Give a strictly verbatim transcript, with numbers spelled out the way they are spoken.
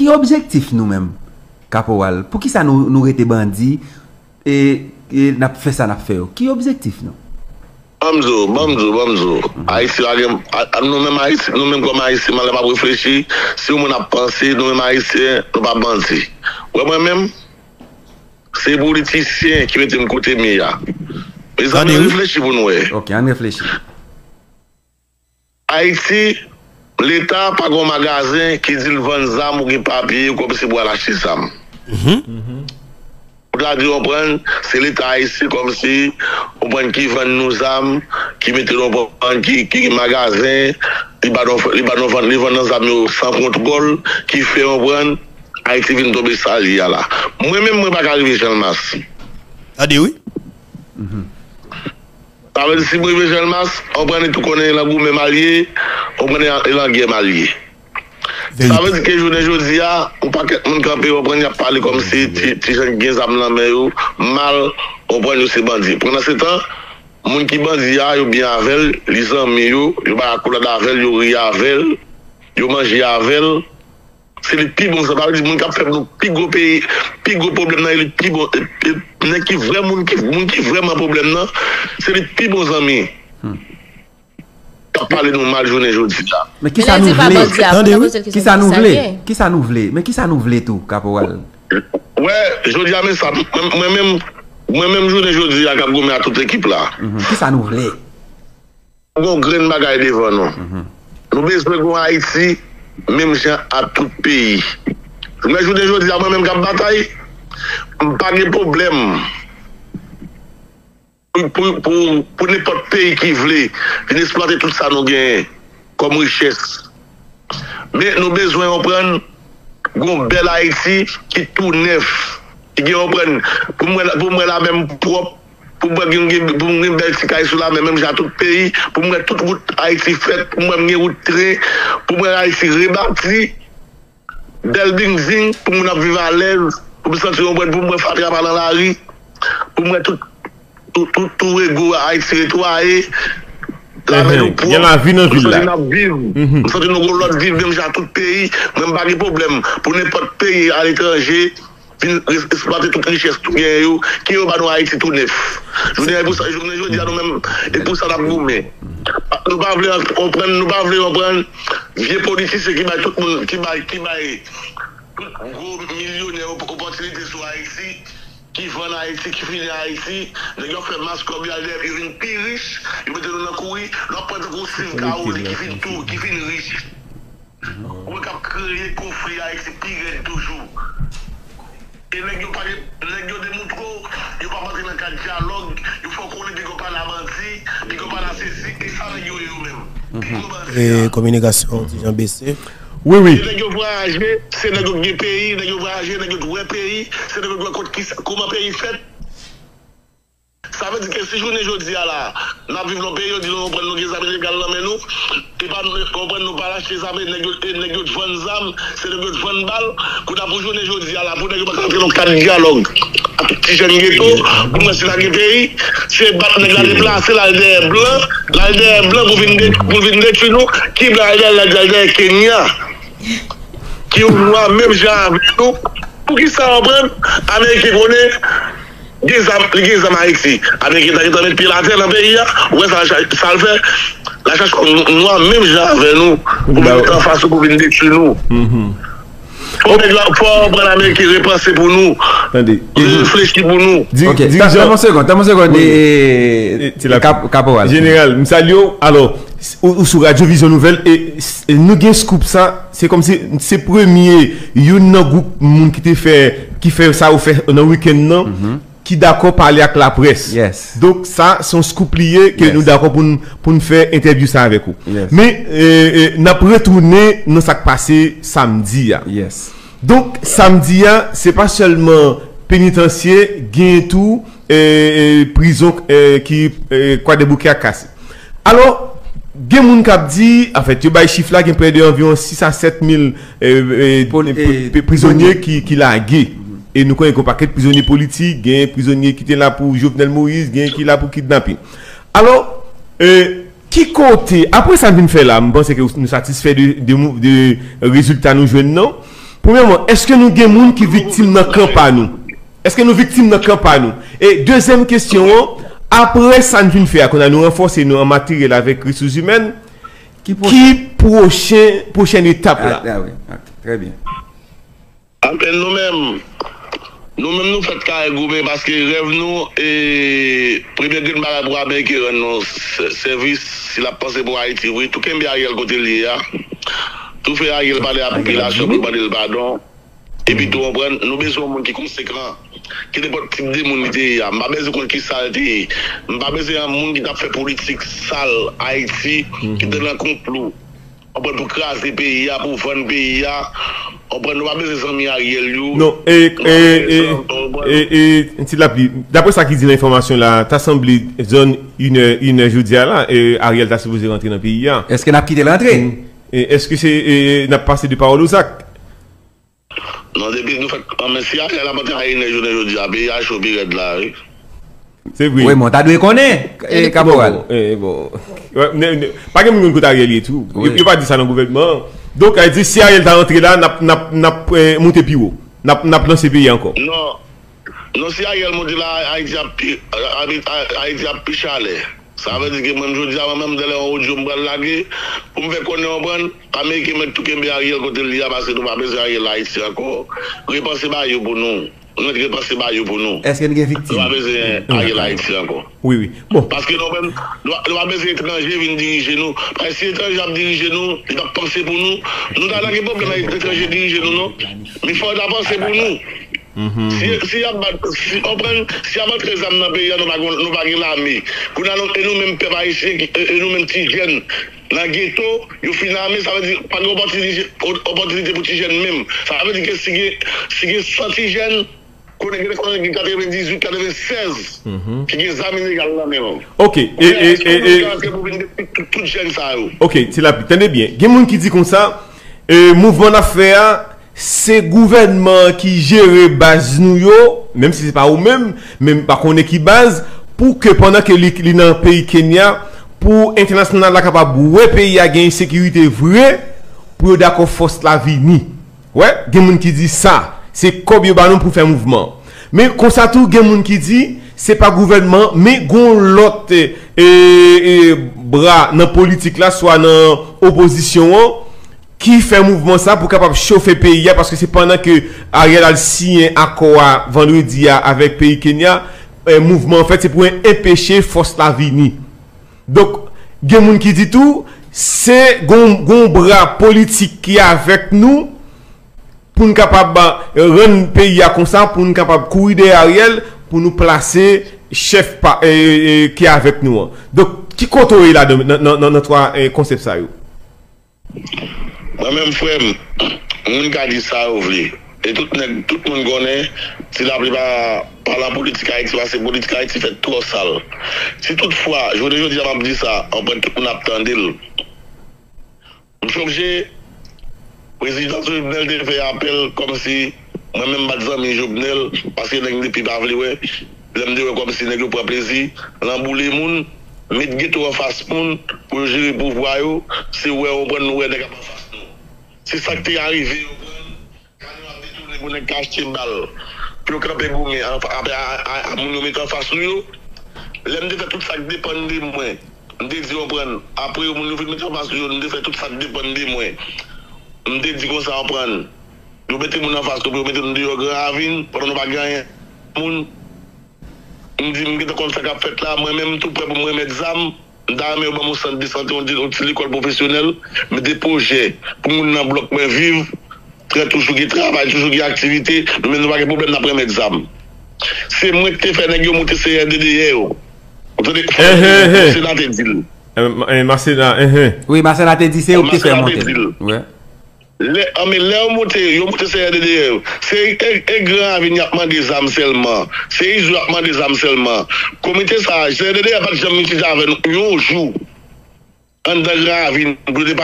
Ki objektif nou menm, Kaporal? Poukisa nou, nou rete bandi e, e n ap fè sa n ap fè yo? Ki objektif nou? Ban m di w, ban m di w, ban m di w. Ayisyen pa gen, a- a- nou menm Ayisyen, nou menm kòm Ayisyen, malè m ap reflechi, si yon moun ap panse, nou menm Ayisyen, nou pa bandi. Ou wè mwen menm, se politisyen ki mete m kote m ye a. Mezanmi, ann reflechi pou n wè. Ok, ann reflechi. Ayiti, Leta pa gen yon magazen ki di l vann zam ou gen papye kòmsi pou al achte zam. Ou ta di konprann, se Leta ayisyen kòmsi konprann ki vann nou zam, ki mete nou konprann ki, ki gen magazen, li ba nou, li ba nou vann, li vann nan zam yo san kontwòl, ki fè konprann Ayiti vin tonbe sa l ye a la. Mwen menm, mwen pa ka rive Channmas. Tande wi. Sa vle di si m rive Channmas, on pran li tou konnen e lan goumen m al ye, on pran e lan gè m al ye. Sa vle di ke jounen jodi a, yon pakèt moun kanpe, on pran y ap pale kòmsi ti, ti jan gen zam nan men yo, mal, on pran yo se bandi. Pandansetan, moun ki bandi a, yo byen avè l, li zanmi yo, yo bay akolad avè l, yo ri avè l, yo manje avè l. Se li pi bon sa. Sa vle di moun k ap fè nou pi gwo peyi, pi gwo pwoblèm nan, e li pi bon. E, e, nèg ki vrè moun ki, moun ki vrèman pwoblèm nan, se li pi bon zanmi. K ap pale nou mal jounen jodi a. Men kisa nou vle? Tande wi. Kisa nou vle? Kisa nou vle? Men kisa nou vle tou, Kaporal? Wè, jodi a men sa, mwen, mwen menm, mwen menm jounen jodi a k ap goumen a tout ekip la. Kisa nou vle? Gon grenn bagay devan nou. Nou bezwen gon Ayiti menm jan a tout peyi. Men jounen jodi a mwen menm k ap batay, m pa gen pwoblèm pou, pou, pou, pou nenpòt peyi ki vle vin eksplwate tout sa nou genyen kòm richès. Men nou bezwen konprann gon bèl Ayiti ki tou nèf, ki gen konprann pou mwen, pou mwen lamè m pwòp, pou mwen gen, gen, pou mwen gen bèl ti kay sou lamè menm jan tout peyi, pou mwen tout wout Ayiti fèt, pou mwen gen wout tren, pou mwen Ayiti rebati, bèl bilding, pou moun ap viv alèz, pou m santi konprann, pou mwen fatra pa nan lari, pou mwen tout, tout, tout, tout rego Ayiti netwaye, lamè nou pwòp, m santi n ap viv, m santi nou gon lòt viv menm jan tout peyi, mwen m pa gen pwoblèm pou nenpòt peyi aletranje vin eksplwate tout richès nou genyen yo, ke yo ba nou Ayiti tou nèf. Jounen, e pou sa, jounen jodi a nou menm, e pou sa n ap goumen. Nou pa vle konprann, nou pa vle konprann vye politisyen ki bay tout moun, ki bay, ki bay tout gwo milyonè opòtinite sou Ayiti, ki vann Ayiti, ki fini Ayiti, nèg yo fè mas kòb yo al dèyè, yo vin pi rich, yo mete nou nan kouri, lè w ap pran tankou Steve Caoli ki fin tou, ki fin rich. Ou wè k ap kreye konfli Ayiti pi rèd toujou. E nèg yo pa gen, nèg yo demoutre w, yo p ap antre nan kad dyalòg, yo fè w konnen piga w pa nan bandi, piga w pa nan sesi, e sa nèg yo ye yo menm. Pi gwo bandi a. E kominikasyon yon ti jan bese. Wi, wi. Se nèg yo vwayaje, se nèg yo k gen peyi, nèg yo vwayaje, nèg yo t wè peyi, se nèg yo t wè kot kisa, kouman peyi fèt. Sa vle di ke si jounen jodi a la, n ap viv nan peyi yo di nou konprann nou gen zam ilegal nan men nou, e pa nou konprann nou pa al achte zam e nèg yo, e nèg yo t vann zam, se nèg yo t vann bal, kounye a pou jounen jodi a la, pou nèg yo pa ka antre nan kad dyalòg ak ti jèn geto, pou mwen si n a gen peyi, se bat nèg la deplase, l al dèyè blan, l al dèyè blan pou vin de, pou vin detwi nou, ki blan al dèyè, l al dèyè Kenya, ki yon nwa menm jan avè nou, poukisa w konprann, Ameriken konnen, Gen zam, li gen zam Ayiti. Ameriken ta gentan met pye l atè nan peyi a. Ou wè sa, sa l fè? L al chache yon nwa menm jan avè nou pou l met anfas nou pou vin detwi nou. Fò nèg la, fò pran Ameriken repanse pou nou. Tande. Reflechi pou nou. Ok, tann yon segonn, tann yon segonn, Kaporal. Jeneral, m salye w. Alò, ou sou Radyo Vizyon Nouvèl e nou gen scoop sa, se kòmsi se premye youn nan gwoup moun ki te fè, ki fè sa ou fè nan wikenn nan. Ki dakò pale ak laprès. Donk sa se yon scoop li ye ke nou dakò pou n pou n fè entèvyou sa avèk ou. Men n ap retounen nan sa k pase samdi a. Donk samdi a se pa sèlman penitansye, gen tou prizon ki Kwadèboukè ak Kase. Alò, gen moun k ap di, anfèt, yo bay chif la, gen prè de anviwon sis a sèt mil prizonye ki lage. E nou konnen gen yon pakèt prizonye politik, gen prizonye ki te la pou Jovenel Moïse, gen ki la pou kidnaping. Alò, ki kote, apre sa n vin fè la, m panse ke nou satisfè de, de, de rezilta nou jwenn nan. Premyèman, èske nou gen moun ki viktim nan kan pa nou? Èske nou viktim nan kan pa nou? E dezyèm kesyon an, apre sa n fin fè a, kounye a nou ranfòse nou an materyèl avèk resous imèn, ki pwochen, pwochen etap la? Ah, ah wi, ok, trè byen. Anfen, nou menm, nou menm nou fèt kare goumen paske rèv nou, e, premye grenn bagay pou Ameriken rann nou sè- sèvis, si l ap panse pou Ayiti vre, tou kenbe Ariel kote l ye a. Tou fè Ariel pale a popilasyon pou l mande l padon. Epi tou, konprann, nou bezwen yon moun ki konsekan, ki nenpòt tip de moun li te ye a. M pa bezwen konn ki sa l te ye. M pa bezwen yon moun ki t ap fè politik sal Ayiti, ki te nan konplo. Konprann, pou kraze peyi a, pou vann peyi a. Konprann, nou pa bezwen zanmi Ariel yo. Non, e, e, e, e, e, ti lapli, daprè sa ki di nan enfòmasyon la, ta sanble zòn inè, inè jodi a la, e, Ariel ta sipoze rantre nan peyi a. Èske n ap kite l rantre? E, èske se, e, n ap pase de pawòl o zak? Non, depi nou fèk, an, men si Ariel ap antre a inè jounen jodi a, peyi a cho pi rèd la, wi. Se vre. Wi, men w ta dwe konnen, e, kaporal. Bon, e, bon. Wè, ne- ne- pa gen moun konn kote Ariel ye tou. Yo, wi, yo pa di sa nan gouvènman an. Donk, sa vle di, si Ariel ta rantre la, n ap, n ap, n ap, e, monte pi wo. N ap, n ap lanse peyi a ankò. Non. Non, si Ariel monte la, Ayiti ap pi, Ayiti ap pi chalè. Sa vle di ke mwen menm jodi a, mwen menm, talè yon odyo m pral lage, pou m fè konnen, konprann, Ameriken mèt tou kenbe Ariel kote l ye a, paske nou pa bezwen Ariel Ayiti ankò. Repanse ba yo pou nou. Nou mèt repanse ba yo pou nou. Èske n gen viktim? Nou pa bezwen Ariel Ayiti ankò. Wi, wi. Bon. Paske nou menm, nou pa, nou pa bezwen etranje vin dirije nou. Paske si etranje ap dirije nou, li p ap panse pou nou. Nou ta nan gen pwoblèm etranje dirije nou, non. Men fò yo ta panse pou nou. Si, si y ap bat, si, konprann, si y ap antre zam nan peyi a, nou pa gen, nou pa gen lame. Kounye a, nou, e nou menm pèp ayisyen, e, e nou menm ti jèn, nan geto, yo fin ame, sa vle di, pa gen opòtinite, opòtinite pou ti jèn menm. Sa vle di ke si gen, si gen san ti jèn, konnen gen, konnen gen katrevendizuit, katrevensèz ki gen zam ilegal nan men yo. Ok, e, e, e, e, tout jèn sa yo. Ok, ti lapli, tande byen. Gen moun ki di konsa, e, mouvman n ap fè a, se gouvènman an ki jere baz nou yo, menm si se pa ou menm, men m pa konnen ki baz, pou ke pandan ke li, li nan peyi Kenya, pou entènasyonal la kapab wè peyi a gen ensekirite vre, pou yo dakò fòs la vini. Wè, gen moun ki di sa, se kòb yo ba nou pou fè mouvman. Men konsa tou, gen moun ki di, se pa gouvènman, men gon lòt, e, e, e, bra nan politik la, swa nan opozisyon an, ki fè mouvman sa pou kapab chofe peyi a, paske se pandan ke Ariel al siyen akò a vandredi a avèk peyi Kenya, e, mouvman an fèt, se pou en- enpeche fòs la vini. Donk, gen moun ki di tou, se gon, gon bra politik ki avèk nou pou n kapab, e, rann peyi a konsa, pou n kapab kouri dèyè Ariel, pou nou plase chèf pa, e, e, ki avèk nou an. Donk, ki kote w ye ladan, nan, nan, nan, nan twa, e, konsèp sa yo? Mwen menm, frè m, moun ka di sa yo vle. E tout nèg, tout moun konnen, ti lapli pa, pa nan politik Ayiti, paske politik Ayiti fèt twò sal. Si toutfwa, jounen jodi a m ap di sa, anpwen tout moun ap tande l. M sonje, prezidan Jovenel te fè apèl kòmsi mwen menm m pa t zanmi Jovenel, paske nèg m te pi pa vle wè. Lè m te wè kòmsi nèg yo pran plezi nan boule moun, met geto anfas moun pou yo jere pouvwa yo, se wè, konprann, nou wè nèg ap anfas nou. Se sa k te arive, konprann. Kamyon ap detounen pou nèg ka achte bal, pou yo kanpe goumen a, a, a, a, a moun yo met anfas nou yo. Lè m te fè tout sa k depann de mwen, m te di, konprann, apre yo, moun yo fin met anfas nou yo, m te fè tout sa k depann de mwen. M te di konsa, konprann, yo mete moun anfas nou pou yo mete nou deyò Gran Ravin, pandan nou pa gen anyen moun. M di, m gentan konn sa k ap fèt la, mwen menm, m tou prè pou m remèt zam. M ta renmen yo ban m yon sant de sante, yon ti, yon ti lekòl pwofesyonèl, mete pwojè pou moun nan blòk mwen viv. Trè toujou gen travay, toujou gen aktivite, nou menm nou pa gen pwoblèm, n ap remèt zam. Se mwen ki te fè nèg yo moute C R D D R yo. Ou tande? Fò Masena te di l. Masena, enhen. Wi, Masena te di se yo ki te fè monte l. Lè, anben, lè yo monte, yo monte C R D D R yo. Se e, e Gran Ravin y ap mande zam sèlman. Se Izo y ap mande zam sèlman. Komite sa a, C R D D R pa t janm vin chita avè nou yon jou anndan Gran Ravin pou yo te